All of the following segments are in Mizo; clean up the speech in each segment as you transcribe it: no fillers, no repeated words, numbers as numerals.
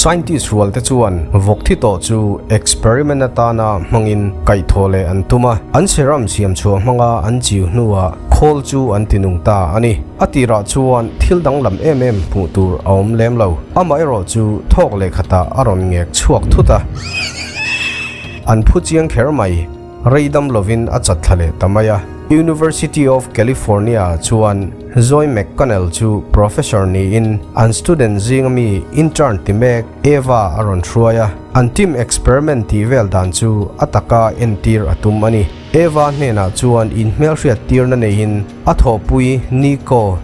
Scientist rual te chuan vawk thi tawh chu experiment atana hmangin kaihthawh leh an tum a, an serum siam chhuah hmanga an chiu hnuah khawl chu an tinung ta a ni. A tirah chuan thil danglam em em hmuh tur a awm lem lo. Amaherawh chu thawk leh khatah a rawn ngek chhuak thut a. An phu chiang kher mai. Rei dam lovin a chat thla leh ta mai a. University of California-ah chuan Zoe McConnell chu professor niin an student zinga mi intern ti mek Eva a rawn hruai a. An team experiment tih vel dan chu a taka entir a tum a ni. Eva hnenah chuan inhmelhriat tirna neiin a thawhpui Nico,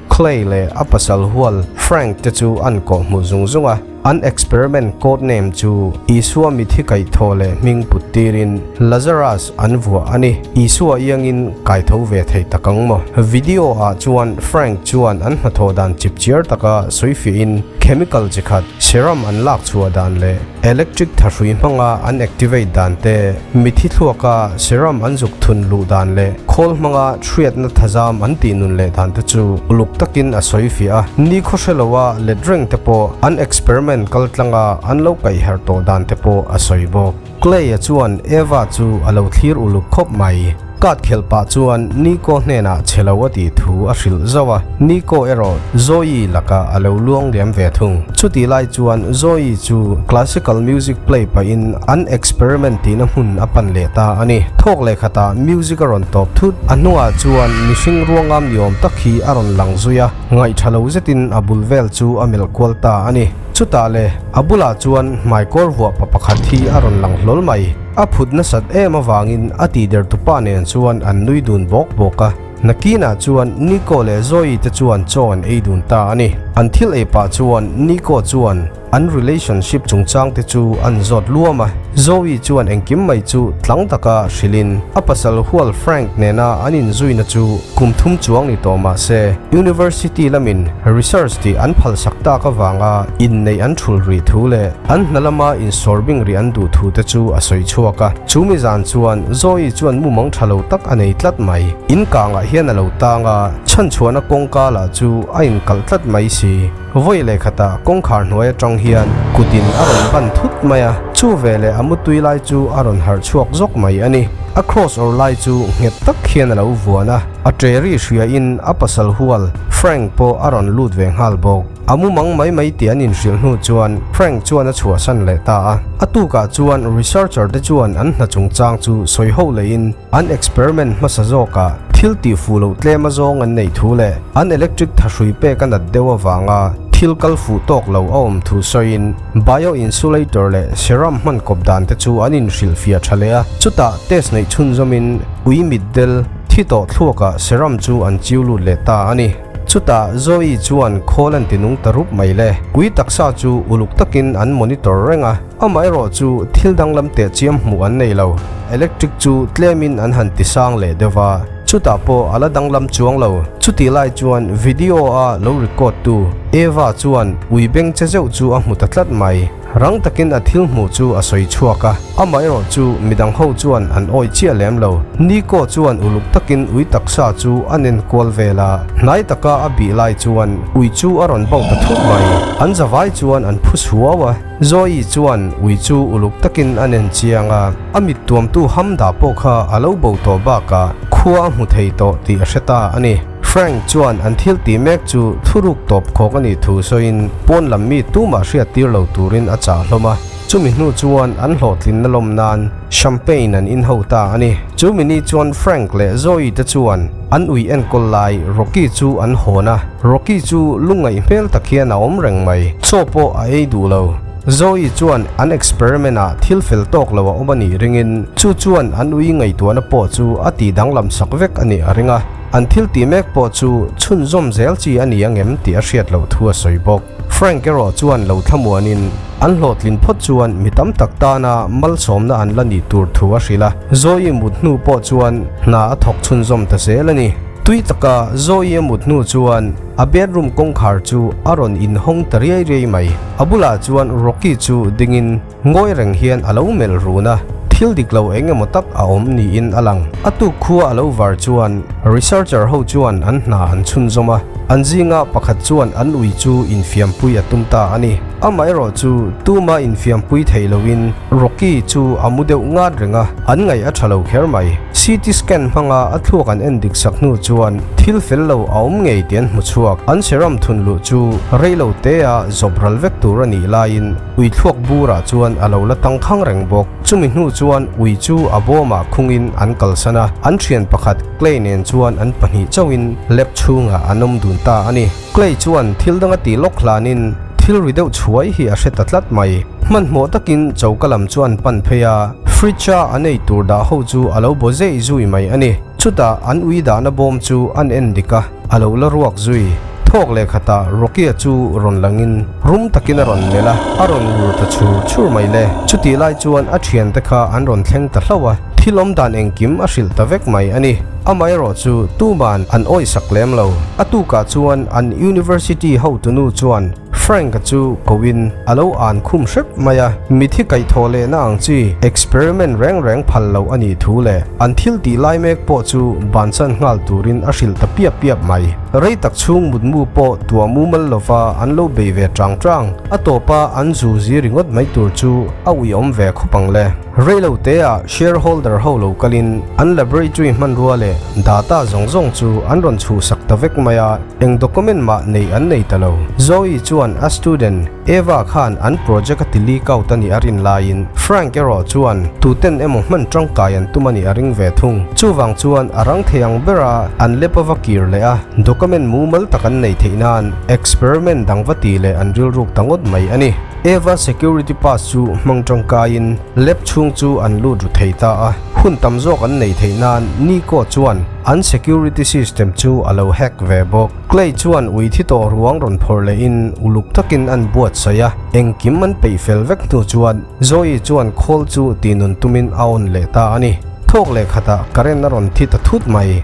Clay leh a pasal hual Frank te chu an kawhhmuh zung zung a. An experiment code name chu Isua mithi kaihthawh leh hming put tirin Lazarus an vuah a ni. Isua iangin kaitho ve thei tak ang maw? Video ah chuan Frank chuan an hnathawh dan chipchiar taka sawifiahin chemical chi khat serum an lak chhuah dan leh electric thahrui hmanga an activate dan te, mithi thluaka serum an zuk thun luh dan leh khawl hmanga hriatna thazam an tih nun leh dan te chu uluk takin a sawi fiah a. Ni khaw hre loa let reng te pawh an experiment kal tlanga an lo kaih herh tawh dan te pawh a sawi bawk. Clay-a chuan Eva chu a lo thlir uluk khawp mai. Card khelh pah chuan Nico hnenah che lo a tih thu a hrilh zauh a, Nico erawh Zoe lakah a lo luang liam ve thung. Chutih lai chuan Zoe chu classical music play pahin an experiment tihna hmun a pan leh ta a ni. Thawk leh khatah music a rawn tawp thut, a hnungah chuan mihring ruangam ni awm tak hi a rawn lang zui a, ngaihṭha lo zetin a bul vel chu a melh kual ta a ni. Chutah le, a bulah chuan hmaikawr vuah pa pakhat hi a rawn lang hlawl mai. A phut nasat em avangin a tihder tupa nen chuan an nui dun bawk bawk a. Nakinah chuan Nico leh Zoe te chuan chaw an ei dun ta a ni. An thil ei pah chuan Nico chuan an relationship chungchang te chu an zawt luam a. Zoe chuan engkim mai chu tlang taka hrilhin a pasal hual Frank nena an inzuina chu kum thum chuang ni tawh mah se University lamin research tih an phalsak tak avanga inneih an thul rih thu leh an hna lama insawrbing rih an duh thu te chu a sawi chhuak a. Chu mi zan chuan Zoe chuan mumang tha lo tak a nei tlat mai. In kangah hian a lo tang a, chhanchhuahna kawngka lah chu a inkalh tlat mai si. Vawi leh khatah kawngkhar hnuai atang hian kutin a rawn ban thut mai a, chu veleh a mutui lai chu a rawn harh chhuak zawk mai a ni. A cross awr lai chu nghet tak hian a lo vuan a, a ṭe ri hriain a pasal hual Frank pawh a rawn lut ve nghal bawk. A mumang mai mai tih an inhrilh hnu chuan Frank chuan a chhuahsan leh ta a. A tukah chuan researcher te chuan an hna chungchang chu sawi ho leiin an experiment hmasa zawkah thil tih fuh loh tlem azawng an neih thu leh an electric thahrui pek a nat deuh avanga thil kal fuh tawk lo a awm thu sawiin bio-insulator leh serum hman kawp dan te chu an inhrilh fiah tha leh a. Chutah test neih chhunzawmin ui mitdel thi tawh thluakah serum chu an chiu lut leh ta a ni. Chutah Zoe chuan khawl an ti nung ta rup mai le. Ui taksa chu uluk takin an monitor reng a, amaherawh chu thil danglam teh chiam hmuh an nei lo. Electric chu tlemin an han ti sang leh deuh va, chutah pawh a la danglam chuang lo. Chutih lai chuan video a lo record tu Eva chuan ui beng che zeuh chu a hmu ta tlat mai. Rang takin a thil hmuh chu a sawi chhuak a, amaherawh chu midang ho chuan an awi chiah lem lo. Nico chuan uluk takin ui taksa chu a nen kual vel a, hnai taka a bih lai chuan ui chu a rawn bauh ta thut mai. An zavai chuan an phu suau a, Zoe chuan ui chu uluk takin a nen chiang a, a mit tuamtu ham dah pawh kha a lo bo tawh bakah khua a hmu thei tawh tih a hre ta a ni. Frank chuan an thil tih mek chu thuruk tawp khawk a nih thu sawiin pawn lam mi tumah hriat tir lo turin a chah hlawm a. Chumi hnu chuan an hlawhtlinna lawm nan champagne an in ho ta a ni. Chumi ni chuan Frank leh Zoe te chuan an ui enkawl lai Rocky chu an hawn a. Rocky chu lungngaih hmel tak hian a awm reng mai. Chaw pawh a ei duh lo. Zoe chuan an experiment ah thil fel tawk lo a awm a nih ringin chu chuan an ui ngaihtuahna pawh chu a tih danglam sak vek a nih a ring a. An thil tih mek pawh chu chhunzawm zel chi a ni ang em tih a hriat loh thu a sawi bawk. Frank erawh chuan lo thlamuanin an hlawhtlin phawt chuan mi tam tak tana malsawmna an la nih tur thu a hrilh a. Zoe mut hnu pawh chuan hna a thawk chhunzawm ta zel a ni. Tui taka Zoe a mut hnu chuan a bedroom kawngkhar chu a rawn inhawng ta riai riai mai. A bulah chuan Rocky chu dingin Ngawi reng hian a lo melh run a, thil dik lo eng emaw tak a awm niin a lang. A tuk khua a lo var chuan researcher ho chuan an hna an chhunzawm a. An zinga pakhat chuan an ui chu infiampui a tum ta a ni. Amaherawhchu, tuma infiampui theih loin Rocky chu a mu deuh ngat reng a, an ngaih a tha lo kher mai. CT scan hmanga a thluak an en dik sak hnu chuan thil fel lo a awm ngei tih an hmu chhuak. An serum thun luh chu rei lo tea zawp ral vek tur a nih laiin ui thluak burah chuan a lo la tang khang reng bawk. Chumi hnu chuan ui chu a bawmah khungin an kalsan a, an thian pakhat Clay nen chuan an pahnih chauhin lab chhungah an awm dun ta a ni. Clay chuan thil danga tih lawk hlanin thil ri deuh chhuai hi a hre ta tlat mai. Hmanhmawh takin choka lam chu an pan phei a, fridge-a an ei tur dah ho chu a lo baw zeih zui mai a ni. Chutah an ui dahna bawm chu an en dik a, a lo la ruak zui. Thawk leh khatah Rocky-a chu rawn langin rum takin a rawn melh a, a rawn ngur ta chhur chhur mai le. Chutih lai chuan a thiante kha an rawn thleng ta hlauh a, thil awm dan engkim a hrilh ta vek mai a ni. Amaherawhchu tuman an awisak lem lo. A tukah chuan an University hotunu chuan Frank-a chu koin a lo an khum hrep mai a, mithi kaihthawh lehna ang chi experiment reng reng phal lo a nih thu leh an thil tih lai mek pawh chu bansan nghal turin a hrilh ta piap piap mai. Rei tak chhung mutmu pawh tuah mumal lova an lo bei ve tang tang. A tawpa an zu zi ringawt mai tur chu a uiawm ve khawp ang le. Rei lo teah shareholder ho lo kalin an laboratory hmanrua leh data zawng zawng chu an rawn chhuhsak ta vek mai a, eng document mah nei an nei ta lo. Zoe chuan a student Eva khan an project a ti leak out a nih a rin laiin Frank erawh chuan tuten emaw hman tangkai an tum a nih a ring ve thung. Chuvang chuan a rang thei ang bera an lab a va kir leh a, document mumal tak an nei theih nan experiment dang va ti leh an rilruk ta ngawt mai a ni. Eva security pass chu hmang tangkaiin lab chhung chu an lut ru thei ta a, hun tam zawk an nei theih nan Nico chuan an security system chu a lo hack ve bawk. Clay chuan ui thi tawh ruang rawn phawrh lehin uluk takin an buatsaih a, engkim an peih fel vek hnu chuan Zoe chuan khawl chu tihnun tumin a on leh ta a ni. Thawk leh khatah current a rawn thi ta thut mai.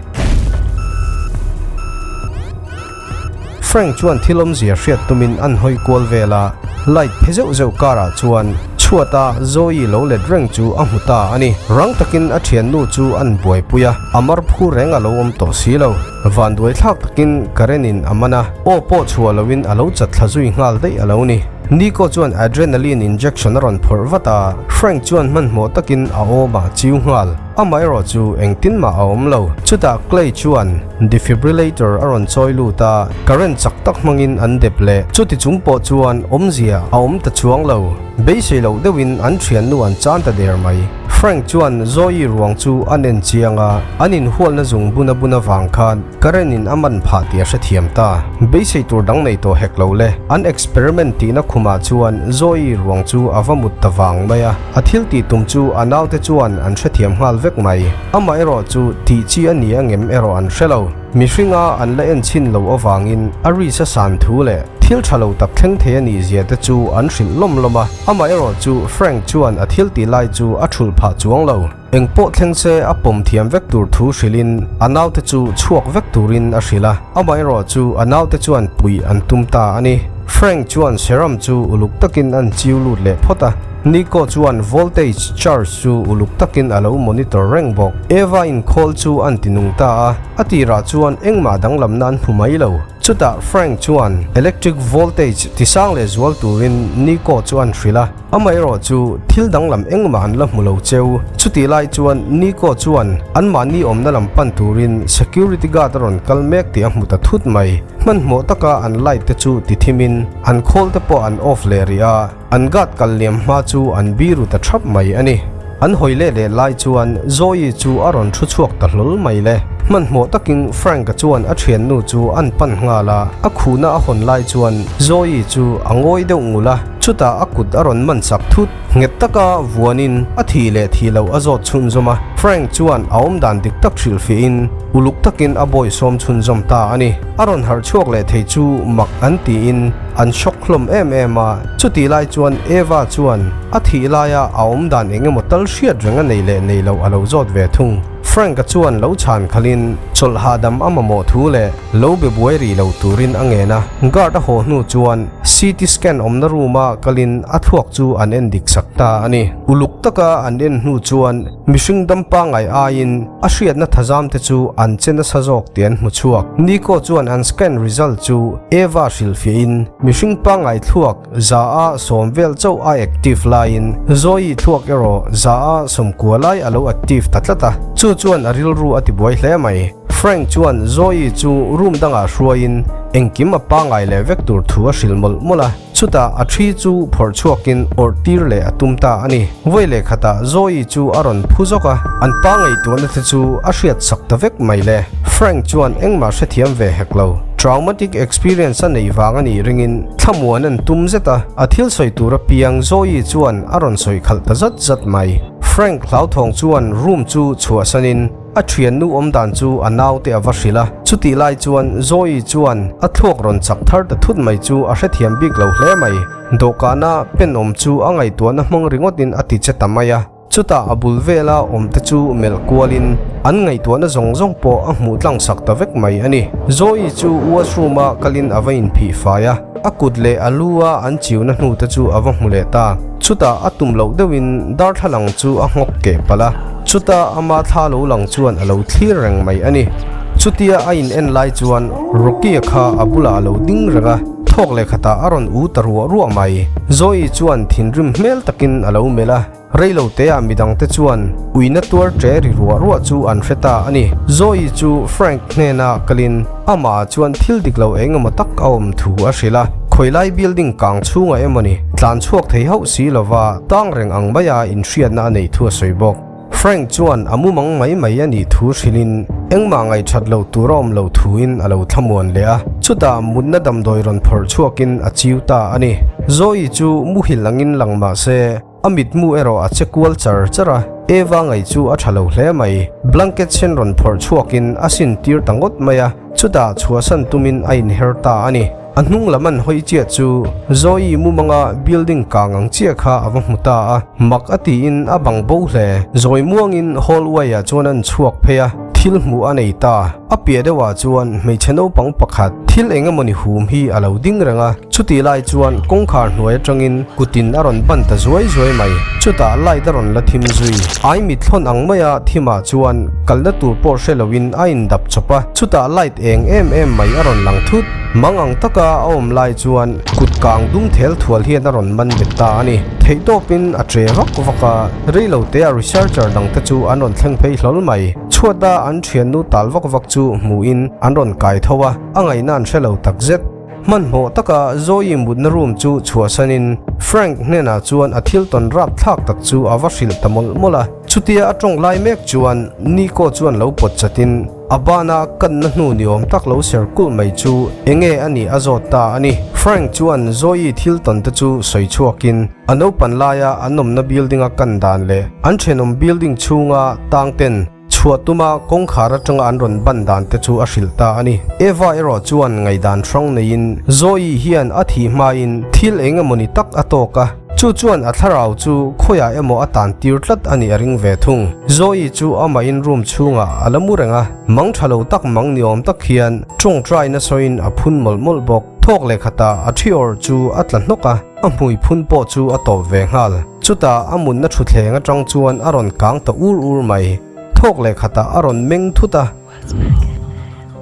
Frank chuan thil awmzia hriat tumin an hawi kual vel a, light phe zeuh zeuh karah chuan chhuata Zoe lo let reng chu a hmu ta a ni. Rang takin a thiannu chu an buaipui a, a mar phu reng a lo awm tawh si lo. Vanduai thlak takin current in a man a, aw pawh chhuah loin a lo chat thla zui nghal daih a lo ni. Nico chuan adrenaline injection a rawn phawrh vat a, Frank chuan hmanhmawh takin a awmah a chiu nghal. Amaherawh chu engtin mah a awm lo. Chutah Clay chuan defibrillator a rawn chawi lut a, current chak tak hmangin an dep leh. Chuti chung pawh chuan awmzia a awm ta chuang lo. Beisei loh deuhin an thiannu an chan ta der mai. Frank chuan Zoe ruang chu a nen chiang a, an inhualna zung buna buna vang khan current in a man phah tih a hrethiam ta. Beisei tur dang nei tawh hek lo le. An experiment tihna khumah chuan Zoe ruang chu a va mut ta vang mai a. A thil tih tum chu a naute chuan an hrethiam nghal vek mai. Amah erawh chu tih chi a ni angem erawh an hre lo. Mihringa an la en chhin loh avangin a ris a san thu leh thil tha lo tak thleng thei a nih zia te chu an hrilh lawm lawm a. Amah erawh chu Frank chuan a thil tih lai chu a thulh phah chuang lo. Eng pawh thleng se a pawm thiam vek tur thu hrilhin a naute chu chhuak vek turin a hrilh a. Amah erawh chu a naute chuan puih an tum ta a ni. Frank chuan serum chu uluk takin an chiu lut leh phawt a. Nico chuan voltage charge chu uluk takin a lo monitor reng bawk. Eva in khawl chu an ti nung ta a, a tirah chuan engmah danglamna an hmu mai lo. Chutah Frank chuan electric voltage tisang leh zual turin Nico chu an hrilh a, amaherawh chu thil danglam engmah an la hmu lo cheu. Chutih lai chuan Nico chuan anmahni awmna lam pan turin security guard a rawn kal mek tih a hmu ta thut mai. Hmanhmawh taka an light te chu ti thimin an khawl te pawh an off leh rih a. An guard kal liam hma chu an biru ta thap mai a ni. An hawi leh leh lai chuan Zoe chu a rawn thu chhuak ta hlawl mai le. Hmanhmawh takin Frank-a chuan a thiannu chu an pan nghal a, a khuhna a hawn lai chuan Zoe chu a ngawi deuh ngul a, chutah a kut a rawn man chak thut. Nghet taka vuanin a thih leh thih loh a zawt chhunzawm a, Frank chuan a awmdan dik tak hrilhfiahin uluk takin a bawihsawm chhunzawm ta a ni. A rawn harh chhuak leh thei chu mak an tiin an shock hlawm em em a, chutih lai chuan Eva chuan a thih laia a awm dan eng emaw tal hriat reng a nei leh nei loh a lo zawt ve thung. Frank-a chuan lo chhan khalhin chawlh hahdam a mamawh thu leh lo be buai rih lo turin a ngen a. Guard a haw hnu chuan CT scan awmna room-a kalin a thluak chu an en dik sak ta a ni. Uluk taka an en hnu chuan mihring dam pangngai aiin a hriatna thazam te chu an che nasa zawk tih an hmu chhuak. Nico chuan an scan result chu Eva hrilhfiahin mihring pangngai thluak Za a sawm vel chauh a active laiin Zoe thluak erawh za a sawmkua lai a lo active ta tlat a, chu chuan a rilru a tibuai hle mai. Frank chuan Zoe chu room dangah hruaiin engkim a pangai leh vek tur thu a hrilh mawlh mawlh a, chutah a thi chu phawrh chhuakin awrh tir leh a tum ta a ni. Vawi leh khatah Zoe chu a rawn phu zawk a, an pa ngaihtuahna te chu a hriat sak ta vek mai le. Frank chuan engmah hrethiam ve hek lo. Traumatic experience a neih vang a nih ringin Thlamuan an tum zet a, a thil sawi tur apiang Zoe chuan a rawn sawi khalh ta zat zat mai. Frank hlauthawng chuan room chu chhuahsanin a thiannu awm dan chu a naute a va hrilh a, chutih lai chuan Zoe chuan a thluak rawn chak thar ta thut mai chu a hrethiam bik lo hle mai. Dawhkana pen awm chu a ngaihtuahna hmang ringawtin a ti che ta mai a. Chutah a bul vela awmte chu melh kualin an ngaihtuahna zawng zawng pawh a hmuh tlang sak ta vek mai a ni. Zoe chu washroom a kalin a va inphih fai a, a kut leh a lu a an chiuna hnute chu a va hmu leh ta. Chutah a tum loh deuhin darthlalang chu a nghawk keh palh a, chutah ama thla lo lang chuan a lo thlir reng mai a ni. Chutia a in en lai chuan Rocky-a kha a bulah a lo ding reng a, thawk leh khatah a rawn u ta ruah ruah mai. Zoe chuan thinrim hmel takin a lo melh a. Reilo teah midangte chuan uina tuar ṭe ri ruah ruah chu an hre ta a ni. Zoe chu Frank hnena kalin amah chuan thil dik lo eng emaw tak a awm thu a hrilh a, khawilai building kang chhungah emaw ni tlan chhuak thei hauh si lova tang reng ang maia inhriatna a neih thu a sawi bawk. Frank chuan a mumang mai mai a nih thu hrilhin engmah ngaihṭhat loh tur a awm loh thuin a lo thlamuan leh a, chutah mutna damdawi rawn phawrh chhuakin a chiu ta a ni. Zoe chu muhil angin lang mah se, A mitmu erawh a che kual char char a, Eva ngaih chu a tha lo hle mai. Blanket sen rawn phawrh chhuakin a sin tir ta ngawt mai a, chutah chhuahsan tumin a inher ta a ni. A hnung lam an hawi chiah chu Zoe mumanga building kang ang chiah kha a va hmu ta a, mak a tiin a bang bo hle. Zawi muangin hallway ah chuan an chhuak phei a, thil hmuh a nei ta. A piah deuhah chuan hmeichhe naupang pakhat thil eng emawni hum hi a lo ding reng a. Chutih lai chuan kawngkhar hnuai atangin kutin a rawn ban ta zuai zuai mai. Chutah light a rawn la thim zui. Ai mit thlawn ang maia thimah chuan kalna tur pawh hre loin a indap chawp a. Chutah light eng em em mai a rawn lang thut. Mang ang taka a awm lai chuan kut kang dum thel thual hian a rawn man bet ta a ni. Theihtawpin a che vak vak a, reilotea researcher dangte chu an rawn thleng phei hlawl mai. Chhuata an thiannu tal vak vak chu hmuhin an rawn kai tho a, a ngaihna an hre lo takzet. Hmanhmawh taka Zoe mutna room chu chhuahsanin Frank hnenah chuan a thil tawn rap thlak tak chu a va hrilh ta mawlh mawlh a. Chutia a tawng lai mek chuan Nico chuan lo pawt chatin a bana kanna hnu ni awm tak lo ser kulh mai chu enge a nih a zawt ta a ni. Frank chuan Zoe thil tawn te chu sawi chhuakin a naupan laia an awmna building a kan dan leh an thenawm building chhunga tang ten Chhuah tuma kawngkhar atanga an rawn ban dan te chu a hrilh ta a ni. Eva erawh chuan ngaihdan hrang neiin Zoe hian a thih hmain thil eng emawni tak a tawk a, chu chuan a thlarau chu khawiah emaw a tan tir tlat a nih a ring ve thung. Zoe chu amahin room chhungah a la mu reng a, mang tha lo tak mang ni awm tak hian tawngtai na sawiin a phun mawlh mawlh bawk. Thawk leh khatah a thi awrh chu a tla hnawk a, a hmui phun pawh chu a tawp ve nghal. Chutah a munna thutthleng atang chuan a rawn kang ta ur ur mai. Thawk leh khatah a rawn meng thut a.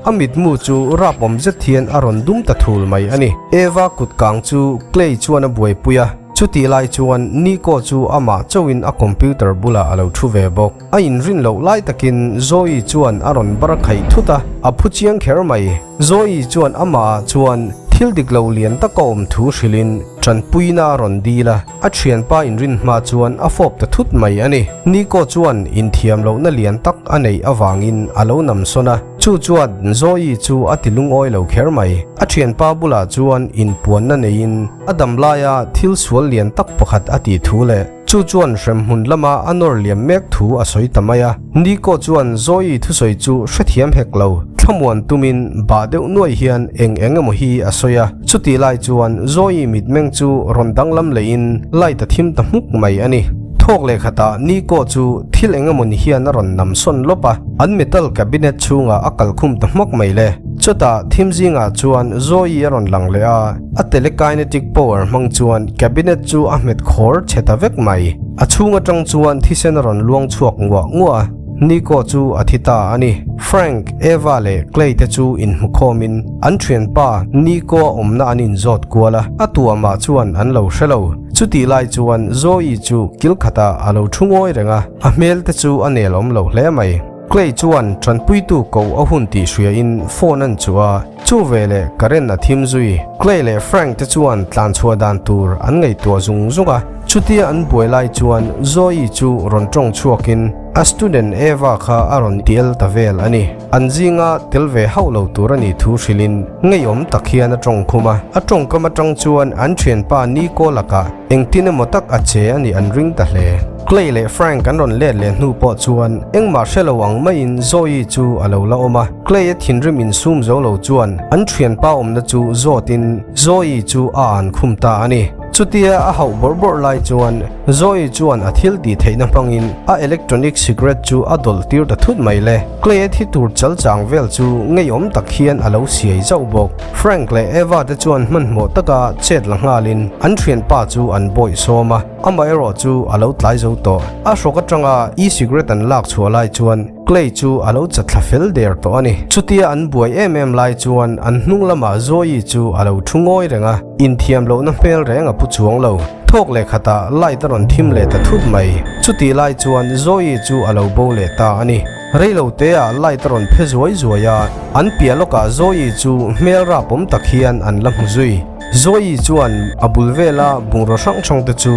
A mitmu chu rap awm zet hian a rawn dum ta thul mai a ni. Eva kut kang chu Clay chuan a buaipui a, chutih lai chuan Nico chu amah chauhin a computer bulah a lo thu ve bawk. A inrin loh lai takin Zoe chuan a rawn bar khaih thut a, a phu chiang kher mai. Zoe chuan amahah chuan thil dik lo lian tak a awm thu hrilhin tanpuina a rawn dil a, a thianpa inrin hma chuan a fawp ta thut mai a ni. Nico chuan inthiam lohna lian tak a neih avangin a lo nam sawn a, chu chuan Zoe chu a ti lungawi lo kher mai. A thianpa bulah chuan inpuanna neiin a dam laia thil sual lian tak pakhat a tih thu leh, Chu chuan hremhmun lama a nawr liam mek thu a sawi ta mai a. Nico chuan Zoe thusawi chu hrethiam hek lo. Thlamuan tumin bah deuh nuai hian eng eng emaw hi a sawi a. Chutih lai chuan Zoe mitmeng chu rawn danglam leiin light a thim ta hmuk mai a ni. Thawk leh khatah Nico chu thil eng emaw ni hian a rawn nam sawn lawp a, an metal cabinet chhungah a kal khum ta hmawk mai le. Chutah thim zingah chuan Zoe a rawn lang leh a, a telekinetic power hmang chuan cabinet chu a hmet khawr chhe ta vek mai. A chhung atang chuan thisen a rawn luang chhuak nguah nguah a, Nico chu a thi ta a ni. Frank, Eva leh Clay te chu inhmukhawmin an thianpa Nico a awmna an inzawt kual a, a tuamah chuan an lo hre lo. Chutih lai chuan Zoe chu kil khatah a lo thu ngawi reng a, a hmel te chu a nel awm lo hle mai. Clay chuan tanpuitu ko a hun tih hriain phone an chuh a, chu veleh current a thim zui. Clay leh Frank te chuan tlanchhuah dan tur an ngaihtuah zung zung a, chutia an buai lai chuan Zoe chu rawn tawng chhuakin a student Eva kha a rawn tial ta vel a ni. An zinga tel ve hauh lo tur a nih thu hrilhin ngeiawm tak hian a tawng khum a. A tawngkam atang chuan an thianpa Nico lakah engtin emaw tak a che a nih an ring ta hle. Clay leh Frank an rawn let leh hnu pawh chuan engmah hre lo ang maiin Zoe chu a lo la awm a. Clay a thinrim insum zo lo chuan an thianpa awmna chu zawtin Zoe chu a an khum ta a ni. Chutia a hauh bawrh bawrh lai chuan Zoe chuan a thil tih theihna hmangin a electronic cigarette chu a dawlh tir ta thut mai le. Clay a thi tur chal chang vel chu ngeiawm tak hian a lo siai zauh bawk. Frank leh Eva te chuan hmanhmawh taka chet la nghalin an thianpa chu an bawih sawm a, amaherawh chu a lo tlai zo tawh. A hrawk atanga e-cigarette an lak chhuah lai chuan Clay chu a lo chatthla fel der tawh a ni. Chutia an buai em em lai chuan an hnung lamah Zoe chu a lo thu ngawi reng a, inthiam lohna hmel reng a pu chuang lo. Thawk leh khatah light a rawn thim leh ta thut mai. Chutih lai chuan Zoe chu a lo bo leh ta a ni. Reilo teah light a rawn phe zuai zuai a, an piah lawkah Zoe chu hmel rapawm tak hian an la hmu zui. Zoe chuan a bul vela bungraw hrang hrang te chu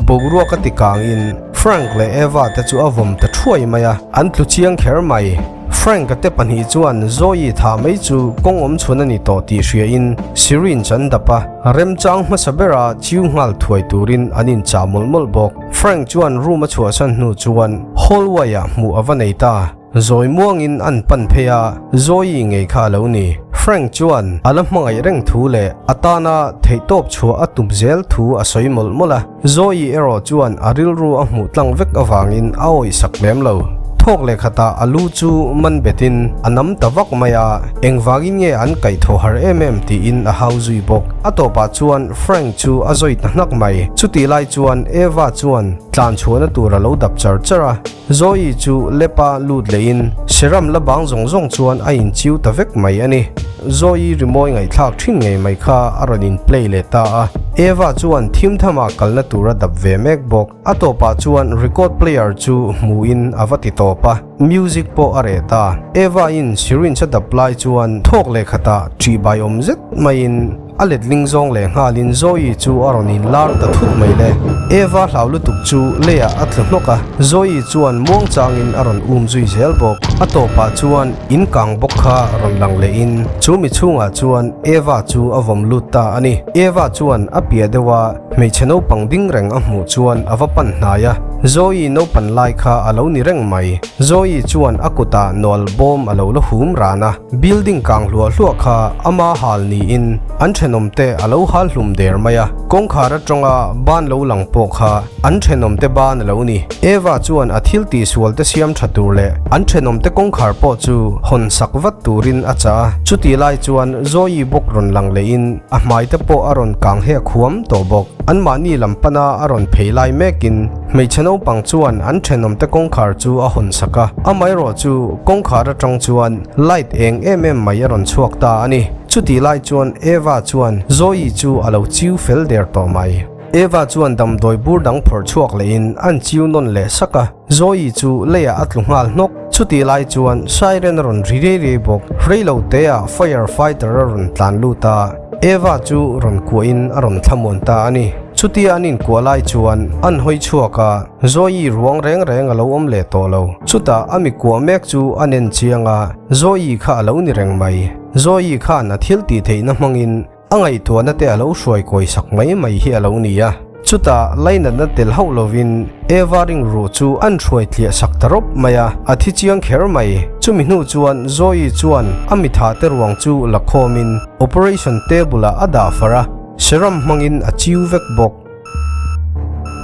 boruak a ti kangin Frank leh Eva te chu a vawm ta thuai mai a, an tlu chiang kher mai. Frank-a te pahnih chuan Zoe tha mai chu kawng awm chhun a ni tawh tih hriain syringe an dap a, remchang hmasa bera chiu nghal thuai turin an inchah mawlh mawlh bawk. Frank chuan room a chhuahsan hnu chuan hallway-ah hmuh a va nei ta. Zawi muangin an pan phei a, Zoe ngei kha a lo ni. Frank chuan a la hmangaih reng thu leh a tana theihtawp chhuah a tum zel thu a sawi mawlh mawlh a. Zoe erawh chuan a rilru a hmuh tlang vek avangin a awih sak lem lo. Thawk leh khatah a lu chu man betin a nam ta vak mai a, engvangin nge an kaih thaw har em em tiin a hau zui bawk. A tawpah chuan Frank chu a zawi ta hnak mai. Chutih lai chuan Eva chuan tlan chhuahna tur a lo dap char char a, Zoe chu lepa lut lehin serum la bang zawng zawng chuan a inchiu ta vek mai a ni. Zoe rimawi ngaihthlak thin ngei mai kha a rawn in play leh ta a, Eva chuan thim thama kalna tur a dap ve mek bawk. A tawpah chuan record player chu hmuhin a va ti tawp a, music pawh a reh ta. Eva in syringe a dap lai chuan thawk leh khatah ṭihbai awm zet maiin, A letling zawng leh nghalin Zoe chu a rawn inlar ta thut mai le. Eva hlau lutuk chu leiah a tlu hnawk a, Zoe chuan muangchangin a rawn um zui zel bawk. A tawpah chuan in kang bawk kha rawn lang lehin chu mi chhungah chuan Eva chu a vawm lut ta a ni. Eva chuan a piah deuh a hmeichhe naupang ding reng a hmuh chuan a va pan hnai a, Zoe naupan lai kha a lo ni reng mai. Zoe chuan a kutah nawlh bawm a lo la hum ran a. Building kang hluah hluah kha ama hal niin an thenawmte a lo hal hlum der mai a, kawngkhar atanga ban lo lang pawh kha an thenawmte ban a lo ni. Eva chuan a thil tihsual te siam tha tur leh an thenawmte kawngkhar pawh chu hawn sak vat turin a chah a, chutih lai chuan Zoe bawk rawn lang lehin a hmai te pawh a rawn kang hek huam tawh bawk. Anmahni lam pana a rawn phei lai mekin Hmeichhe naupang chuan an thenawmte kawngkhar chu a hawn sak a, amaherawh chu kawngkhar atang chuan light eng em em mai a rawn chhuak ta a ni. Chutih lai chuan Eva chuan Zoe chu a lo chiu fel der tawh mai. Eva chuan damdawi bur dang phawrh chhuak lehin an chiu nawn leh sak a, Zoe chu leiah a tlu nghal hnawk. Chutih lai chuan siren a rawn ri riai riai bawk. Reilo teah fire fighter a rawn tlan lut a, Eva chu rawn kuahin a rawn thlamuan ta a ni. Chutia an inkuah lai chuan an hawi chhuak a, Zoe ruang reng reng a lo awm leh tawh lo. Chutah a mi kuah mek chu a nen chiang a, Zoe kha a lo ni reng mai. Zoe khan a thil tih theihna hmangin a ngaihtuahna te a lo hruai kawi sak mai mai hi a lo ni a. Chutah lainatna tel hauh lovin Eva ring ruh chu an hruai tliah sak ta rawp mai a, a thi chiang kher mai. Chumi hnu chuan Zoe chuan a mitha te ruang chu la khawmin operation table ah a dah far a. Serum hmangin a chiu vek bawk.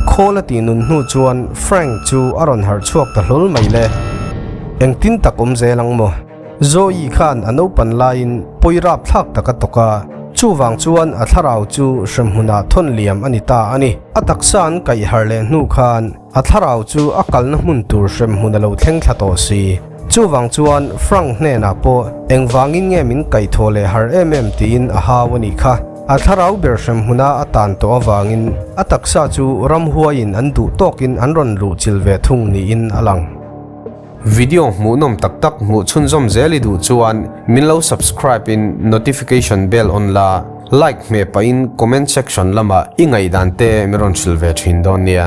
Khawl a tih nun hnu chuan Frank chu a rawn harh chhuak ta hlawl mai le. Engtin tak awm zel ang maw? Zoe khan a naupan laiin pawi rap thlak tak a tawk a, chuvang chuan a thlarau chu hremhmunah thawn liam a ni ta a ni. A taksa an kaih harh leh hnu khan a thlarau chu a kalna hmun tur hremhmun a lo thleng thla tawh si. Chuvang chuan Frank hnenah pawh engvangin nge min kaihthawh leh har em em tiin a hau a nih kha. A thlarau ber hremhmuna a tan tawh avangin a taksa chu ramhuaiin an duh tawkin an rawn luh chilh ve thung niin a lang. Video hmuhnawm tak tak hmuh chhunzawm zel i duh chuan min lo subscribe in notification bell on la, like hmeh pahin comment section lamah i ngaihdan te min rawn hrilh ve thin dawn nia.